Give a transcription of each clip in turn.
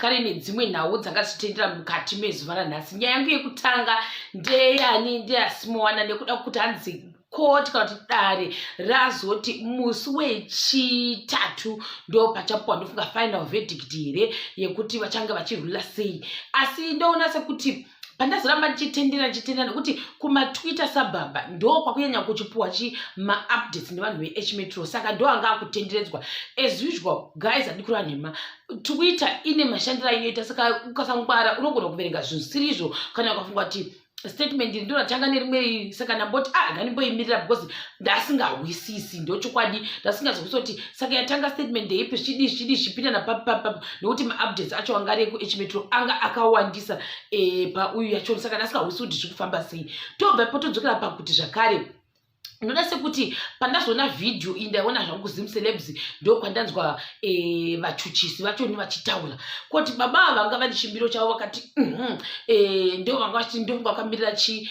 zvakare nedzimwe nhau dzanga dzichitendera mukati mezuva ranhasi. Nyaya yangu yekutanga ndeyani? NdeyaSimowana, nekuda kwekuti hanzi court kana kuti dare razoti musi wechitatu ndo pachapuwa, ndofunga, final verdict here yekuti vachange vachirwira sei. Asi ndoona sekuti pandazoramba ndichitendera ndichitendera, nekuti kumaTwitter sababa ndo kwakunyanya kuchipuwa chi maupdates nevanhu veH Metro, saka ndo anga akutenderedzwa. As usual, guys, handidi kureva nhema, Twitter ine mashandiro ainoita, saka ukasangwara unogona kuverenga zvinhu zvisiri. Kana ukafunga kuti statement iri ndoratanga nerimwe iri, saka ndamboti, ah, ngandimboimirira because ndasingahwisisi, ndochokwadi ndasingazwisisi kuti saka yatanga statement ndeipi, zvichidii zvichidii, zvichipinda napapapapo, nekuti maupdates acho anga ari ekuH Metro anga akawandisa pauyu yacho, saka ndasingahwisisi kuti zviri kufamba sei. Tobva ipo todzokera pakuti zvakare ndoda sekuti pandazoona vhidhiyo iyi, ndaiona zvangu kuZim Celebs, ndokwandanzwa vachuchisi vachoni vachitaura kuti baba ava vanga vane chimiro chavo, vakati ndo vanga vachiti ndonga vakamirira chi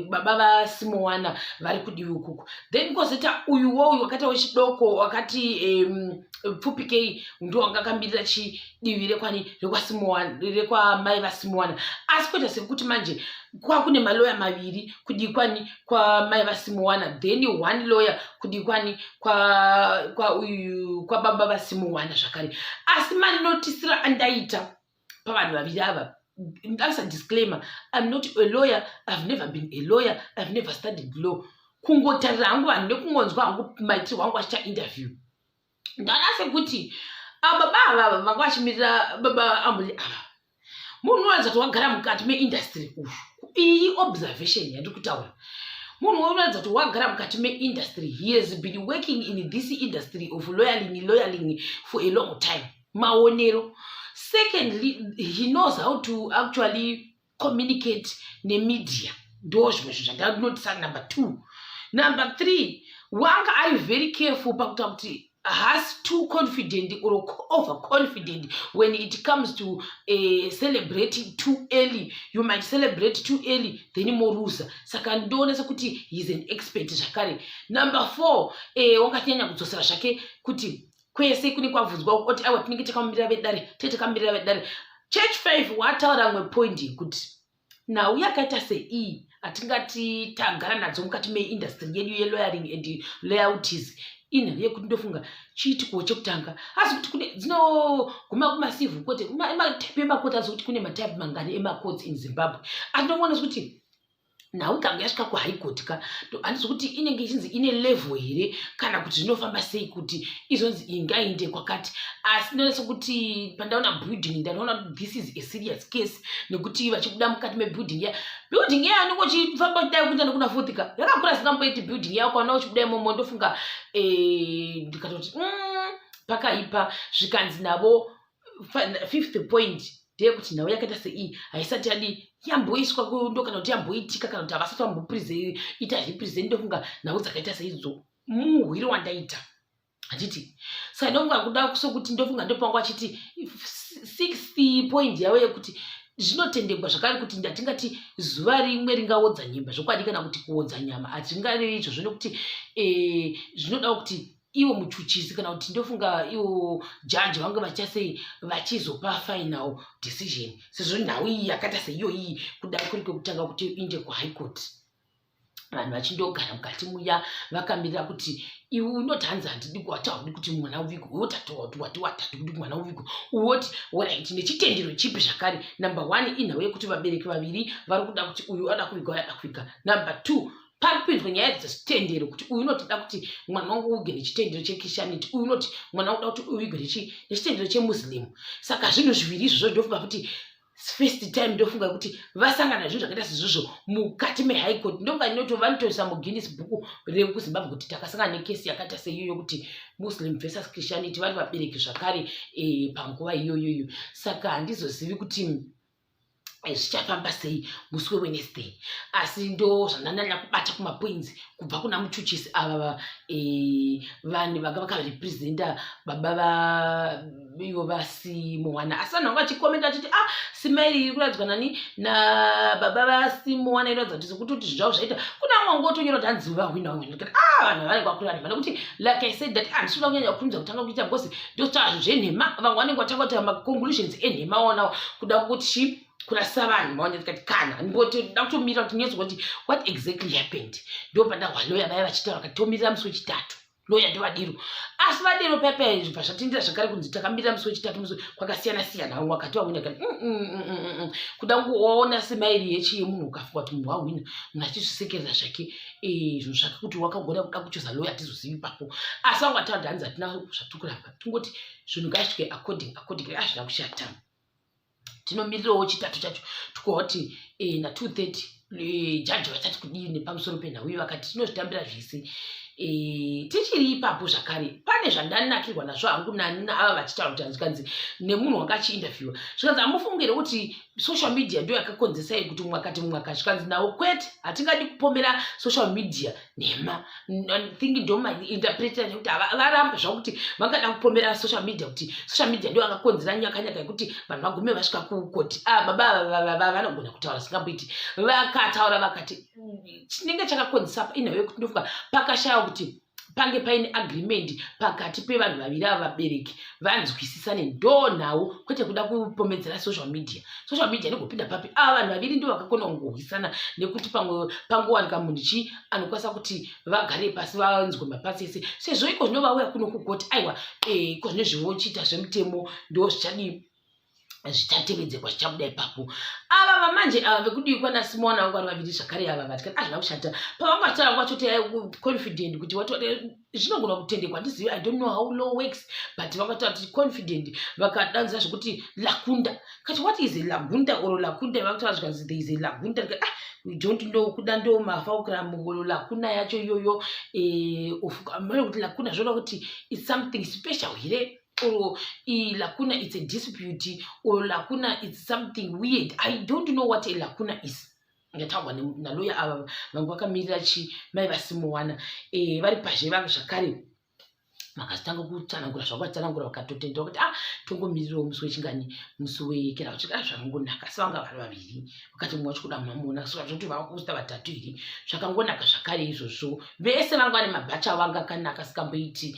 baba vaSimowana vari kudivi ukuku. Then kwozoita uyuwo uyu wakaita wechidoko wakati pfupikei, ndo wanga akamirira chi divi rekwani, rekwaSimowana, rekwamai vaSimowana. Asi kuita sekuti manje kwakune maloya maviri kudikwani kwamai vaSimowana, then one lawyer kudikwani kwa uyu kwababa vaSimowana zvakare. Asi manotisiro andaita pavanhu vaviri ava, as a disclaimer, I'm not a lawyer, I've never been a lawyer, I've never studied law, kungotarira hangu vanhu nekungonzwa hangu maitirwo angu achiita interview, ndaona sekuti ababa ava vanga vachimirira baba ambuli ava, munhu unoratidza kuti wagara mukati meindustry uyu. Iyi observation yandiri kutaura, munhu unoratidza kuti wagara mukati meindustry. He has been working in this industry of lawyering for a long time, maonero. Secondly, he knows how to actually communicate nemedia, ndo zvimwe zvinhu zvandanotisa. Number two. Number three, wanga ari very careful pakuita kuti haasi too confident or overconfident when it comes to celebrating too early. You might celebrate too early, then moruza, saka ndoona sekuti he is an expert zvakare. Number four, wakanyanya kudzosera zvake kuti kwese kune kwabvunzwa oti, "Aiwa, tinenge takamirira vedare, tee takamirira vedare." Church five wataura mwe point yekuti nhau yakaita seiyi hatingati tagara nadzo mukati meindustry yedu yelawyering and loyalties, inhau yekuti ndofunga chiitiko chekutanga, asi kuti kune dzinoguma kumacivil court, matype emakoti, asi kuti kune matype mangani emacourts in Zimbabwe? Asi ndoona sekuti nhau ikange yasvika kuhigh court ka, handisi kuti inenge ichinzi ine level here kana kuti zvinofamba sei kuti izonzi iyi ngainde kwakati. Asi ndinoona sekuti pandaona building, ndanoona kuti this is a serious case, nekuti vachibuda mukati mebuilding ya building iya, anenge uchifamba uchidai kuita nekuna futi ka, yakakura singamboiti building iya, ukaona uchibuda imomo, ndofunga ndikatoti pakaipa. Zvikanzi navo fifth point ndeyekuti nhau yakaita seiyi haisati yadi yamboiswa kundo kana kuti yamboitika kana kuti havasati vamboita represent. Ndofunga nhau dzakaita seidzo, muhwiri wandaita handiti, saka ndofunga kuda sokuti ndofunga ndopangu achiti sixth point yavo yekuti zvinotendegwa zvakare kuti ndatingati zuva rimwe ringaodza nyemba zvokwadi kana kuti kuodza nyama, hatingarevi izvozvo, nekuti zvinoda kuti ivo muchuchisi kana kuti ndofunga ivo jaji vange vachasei vachizopa final decision, sezvo nhau iyi yakaita seiyo iyi kuda kuri kwekutanga kuti inde kuhigh court, vanhu vachindogara mukati muya vakamirira kuti iwe unoti hanzi handidi wati haudi kuti mwana uvigwe, woti wati wati handidi kuti mwana uvigwe, uwoti alright, nechitendero chipi zvakare? Number one, inhau yekuti vabereki vaviri vari kuda kuti uyu ada kuviga, uyu ada kuviga. Number two, pari kupinzwa nyaya dzechitendero, kuti uyu unoti da kuti mwana wangu uvigwe nechitendero cheChristianity, uyu unoti mwana wangu da kuti uvigwe nechitendero cheMuslim. Saka zvinhu zviviri izvozvo, ndofunga kuti first time, ndofunga kuti vasangana zvinhu zvakaita sezvozvo mukati mehigh court. Ndofunga ndinoti vanotoisa muGuinness Book rekuZimbabwe kuti takasangana nekesi yakaita seiyoyo, kuti Muslim versus Christianity, vari vabereki zvakare panguva iyoyoyo. Saka handizozivi kuti Zvichafamba sei musi weWednesday? Asi ndo zvandanyanya kubata kumapoints kubva kuna muchuchisi ava, vanhu vanga vakarepresenta baba ivo vaSimowana. Asi vanhu vanga vachikomenta vachiti, ah, smile iri kuratidzwa nani nababa vaSimowana inoratidza kuti sekuti kuti zvavo zvaita. Kuna vamwe vangotonyora kuti hanzi vahwina, vahwina. Ah, vanhu vanenge vakura nhema, nekuti like I said that handisi kuda kunyanya kukurumidza kutanga kuita, because ndotsvaa zvinhu zvenhema. Vamwe vanenge vatanga kuita maconclusions enhema, onawo kuda kuti kurasa vanhu maona. Tikati kana ndimbotoda kutomirira kuti nyatso kuti what exactly happened. Ndo pandahwa loya vaya vachitaura kati tomirira musi wechitatu. Loya ndovadiro, asi vadero paya paya zvibva zvatendera zvakare kunzi takamirira musi wechitatu, musi kwakasiyana siyana. Vamwe vakati vahwina, kati kuda kuona smile yechi yemunhu, ukafunga kuti munhu wahwina, munhu achizvisekerera zvake, zvinhu zvake kuti wakagona kuda kuchuza loya, hatizozivi ipapo. Asi vamwe vataura kuti hanzi hatina zvatikuramba, tingoti zvinhu ngaisvike according. Hazvina kushata, tinomirirawo chitatu chacho, tikuwa kuti na2:30 jaji vachati kudii nepamusoro penhau iyo. Vakati tinozvitambira zvese. Tichiri ipapo zvakare, pane zvandanakirwa nazvo hangu nani naava vachitaura kuti zvikanzi nemunhu wanga achiinterviewa, zvikanzi, hamufungire kuti social media ndo yakakonzesai kuti mwakati mwaka? Zvikanzi navo, kwete, hatingadi kupomera social media nhema. Think ndo mainterpreter nekuti varamba zvavo kuti vangada kupomera social media kuti social media ndo yakakonzera nyakanyaka yekuti vanhu vagume vasvika kukoti. Ah, baba vanogona kutaura singamboiti. Vakataura vakati chinenge chakakonzesa inhau yekuti ndofunga pakashaya kuti pange paine agreement pakati pevanhu vaviri ava, vabereki vanzwisisane, ndo nhau, kwete kuda kupomedzera social media. Social media inogopinda papi? Ava vanhu vaviri ndo vakakona kungorwisana, nekuti pamwe pangowanika munhu chi anokwanisa kuti vagare pasi vanzwe mapasi ese, sezvo iko zvino vauya kuno kukoti. Aiwa, iko zvino zvivochiita zvemutemo ndo zvichadii, zvichatevedzerwa, zvichabuda ipapo. Ava vamanje ava vekudii kwanaSimona vanga vari vaviri zvakare ava vatikati azvina kushata pavanga vachitaura vachoti confident kuti zvinogona kutendekwa. Handizivi, I don't know how law works, but vakataura kuti confident, vakadanzira zvekuti lacuna. Kati what is a lagunda or lacuna? Vakutaura zvikanzi there is a lacuna. Ah, we don't know, kuda ndo mafaukramu lacuna yacho iyoyo. Mane kuti lacuna zvoda kuti it's something special here, or lacuna it's a dispute, or lacuna it's something weird? I don't know what a lacuna is. Ngataurwa naloya ava vangu vakamirira chi mai vaSimowana, vari pazhe vangu zvakare, vakazotanga kutsanangura zvavo, vatsanangura vakatotendera kuti, ah, tongomirirawo musi wechingani, musi wekera vachiti, ah, zvakangonaka. Asi vanga vari vaviri, vakati mumwe wacho kuda mamona, saka zvekuti vakusta vatatu here, zvakangonaka zvakare izvozvo. Vese vanga vane mabhachi avo anga akanaka sikamboiti.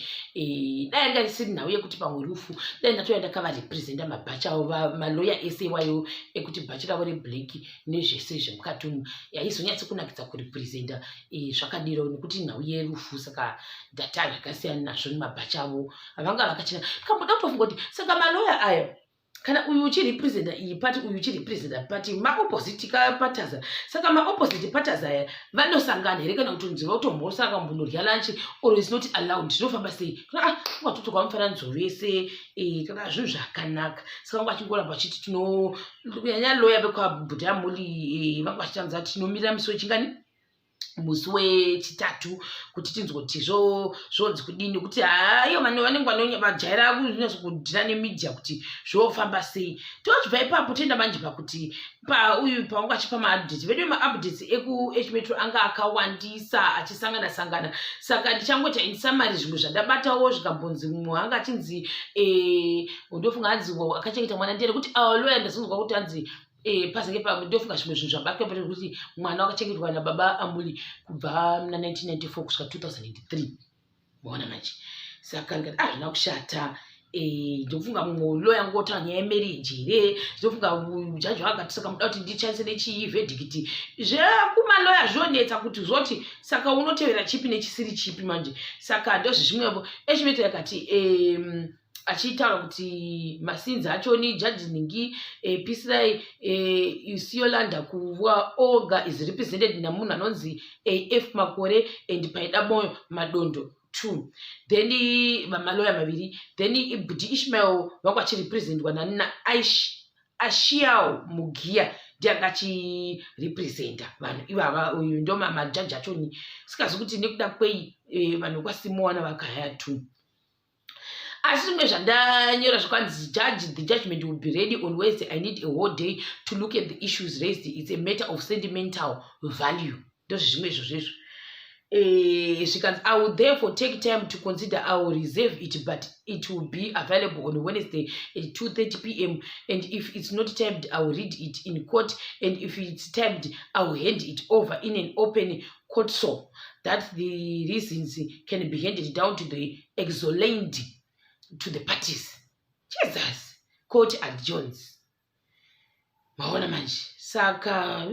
Dai anga isiri nhau yekuti pamwe rufu, dai ndatouya ndakavarepresenta mabhachi avo, maloya ese iwayo, ekuti bhachi ravo reblack nezvese zvemukati umu, yaizonyatso kunakidza kurepresenta zvakadiro, nekuti nhau yerufu. Saka ndata zvakasiyana nazvo nemabhachi avo avanga vakachena. Ndikamboda kutofunga kuti saka maloya aya, kana uyu uchirepresenta iyi party, uyu uchirepresenta party, maopposite parties, saka maopposite parties aya vanosangana here, kana kuti nzi vatomhosaka mbonorya lunch, or is not allowed? Zvinofamba sei? Kana, ah, ungatotorwa mufananidzo vese, kana zvinhu zvakanaka. Saka vanga vachingoramba vachiti tino kunyanya loya vekwaBhudhamuli, vanga vachitanza tinomirira musi wechingani, musi wechitatu, kuti tinzwe kuti zvonzi kudini, nekuti haiyo vanhu vanenge vajaira kunyatso kudhira nemedia kuti zvofamba sei. Tochibva ipapo toenda manje pakuti pauyu paunga achipa maupdates vedu, maupdates ekuH Metro anga akawandisa achisangana sangana. Saka ndichangoita in summary zvimwe zvandabatawo. Zvikambonzi mumwe anga achinzi, ndofunga hanzi akachengeta mwana ndiyani, kuti loya ndazonzwa kuti hanzi, pazenge ndofunga zvimwe zvinhu zvabatwa pate kuti mwana wakachengetwa nababa Amuli kubva muna 1994 kusvika 2003. Maona manje, saka ndikati, ah, zvina kushata. Ndofunga mumwe loya ngotaura nyaya yemarriage here, ndofunga jaji wakati saka muda kuti ndichandise nechii verdict? Zvekumaloya zvonetsa kuti zvoti saka unotevera chipi nechisiri chipi manje. Saka ndozvezvimwevo. H Metro yakati, achitaura kuti masinzi achoni jaji ningi, pisirai, Isiyolanda kuva Olga is represented namunhu anonzi AF Makore and Paida Moyo Madondo two, then vamaloya maviri. Then Budi Ishmael vanga vachirepresentwa nani? Naaish Ashiao Mugiya, ndiye anga achirepresenta vanhu ivava. Uyu ndo majaji achoni, sikazi kuti nekuda kwei, vanhu vekwaSimowana vakahaya two. Asi zvimwe zvandanyora zvikwanzi, "Judge, the judgment will be ready on Wednesday. I need a whole day to look at the issues raised. It's a matter of sentimental value." Ndozvizvimwe izvozvo izvo. Zvikanzi, "I will therefore take time to consider. I will reserve it, but it will be available on Wednesday at 2:30 p.m. And if it's not typed, I will read it in court, and if it's typed, I will hand it over in an open court so that the reasons can be handed down to the explained to the parties." Jesus, court adjourns. Maona manje? Saka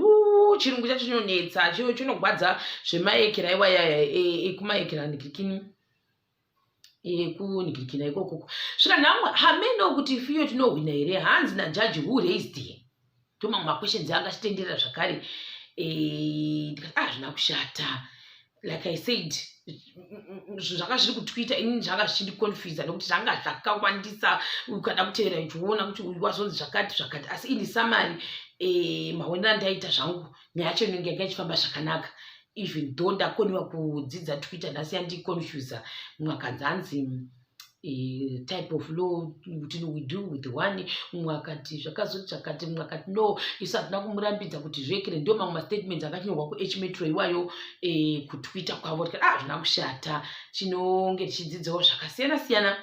chirungu chacho chinonetsa, chinogwadza. Zvemaekera iwaya ekumaekera nigirikini, ekunigirikina ikokoko. Svika nhamwe hameno kuti fiyo tinohwina here. Hanzi najaji, "Who raised here?" Ndo mamwe maquestions anga achitenderera zvakare. Ndikati, ah, zvina kushata. Like I said, zvanga zviri kuTwitter inini zvanga zvichindiconfusa nekuti zvanga zvakawandisa. Ukada kutevera uchiona kuti uyu wazonzi zvakati zvakati. Asi ini summary, maonero andaita zvangu, nyaya yacho inenge yanga ichifamba zvakanaka, even though ndakoniwa kudzidza Twitter nhasi yandiconfusa. Mumwe akanzi hanzi type of law kuti we do with one, mumwe akati zvakazoti zvakati, mumwe akati no, isu hatina kumurambidza kuti zvekere. Ndo mamwe mastatements akachinyorwa kuH Metro iwayo, kuTwitter kwavo. Tikati, ah, zvina kushata, tinonge tichidzidzawo zvakasiyana siyana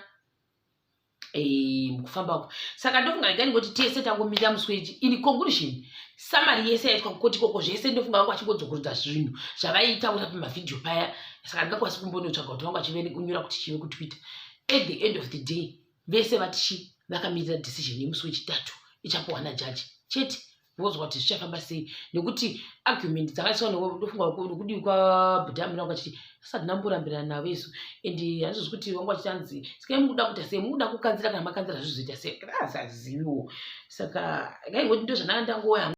mukufambako. Saka ndofunga regai ndingoti tese tangomirira musi wechi. In conclusion, summary yese yaitwa kukoti koko, zvese ndofunga vanga vachingodzokorodza zvinhu zvavaitaura pamavhidhiyo paya. Saka ndingakwanisi kumbonotsvaga kuti vanga vachinyora kuti chive kuTwitter. At the end of the day, vese vatichi vakamirira decision yemusi wechitatu ichapuhwa najaji chete, vozwa kuti zvichafamba sei, nekuti argument dzakaiswa, ndofunga nokudii kwabhudhamira vanga vachiti asati ndamborambirana navo isu, and handizvozvi kuti vanga vachiti sikai mukuda kuita sei, mukuda kukanzira, kana makanzira zvizoita sei, asaziviwo. Saka ngaingoti ndo zvandanga ndangoya.